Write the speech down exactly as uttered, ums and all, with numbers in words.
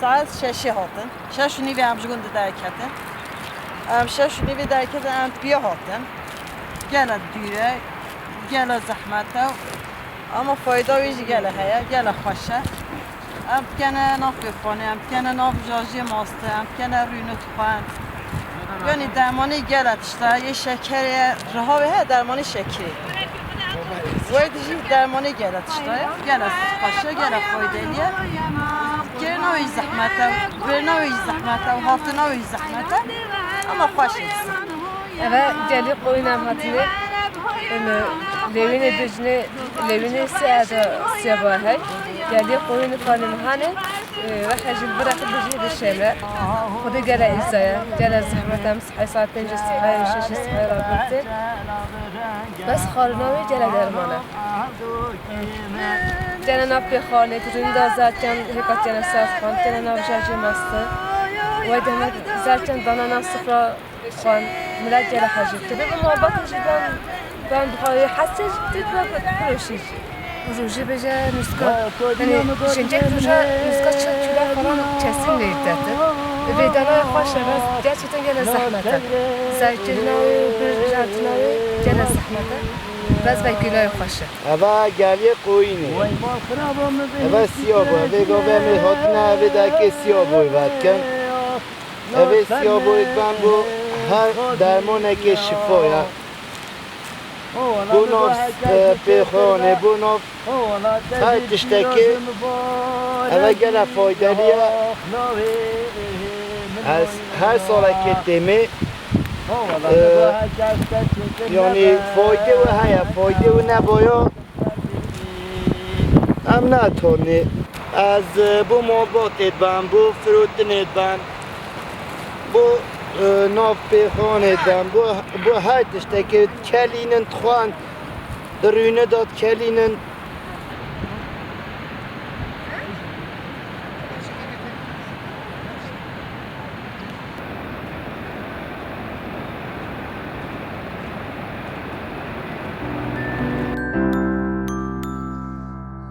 Saet şeşê hatin. Şeş û nîvê em ji gund derketin. Em şeş û nîvê derketin, em piya hatin. Gele dûr e, gele zehmet e. Ama fayda wî jî gele heye, gele xweş e. Em dikene nav pêxanê, em dikene nav jajê mastê, em dikene rûnû dixwin. Yanî dermanê gele tişta, yê şekerê, rihavê he dermanê şekerê. Wê dijî dermanê gele tişta ye, gele xweş e, gele faydelî ye. Kirina wî zehmet e, birina wî zehmet e û hatina wî zehmet e. Ama xweş e. Eve gelî qoyîn em hatine. Em lewînê dijnê, lewînê sê ede siyaba hey. Gelî qoyîn fanê mihane. Wexe jî bira xwe bijî dişêne. Xwedê gele îzaya, gele zehmet em sihê saet pênc sihê, şeş sihê rabirtê. Bes xwarina wê gele dermane. Gele nav pêxanê, rûnda zerken hêka têne ser xwan, têne nav jajê mastê. Wê deme zerken dana nav sifra xwan, milet gele hecî. Tede bi muhabbet jî ben, ben buxarê hesê jî tê biroşî jî. Rojê bêje nûska, yanî şêncek rojê nûska çil kîlo falan kesin lê dete. Vêdana xweş e, bes gerçekten gele zehmet e. Serkirina wê û birjandina wê gele zehmet e. Bes vekîlayê xweş e. Eva geliyê qoyînê. Eva siya bû. Evê gavê em ê hatine, evê dekê siya bû vet kin. Evê siya bû, ben bû her dermanekê şifa ye. Bû nav, e, pêxanê, bû nav her tiştekê. Eve gele faydelî ye. Her, her salekê têmê, e, yanî faydê wê heye, faydê wê nebaya. Em netonî. Ez, e, bo malbatê dibem, bo firotinê dibem, bo, e, nav pêxanê dibem, bo, bo her tiştekê dikelînin, dixwan, di rûne de dikelînin.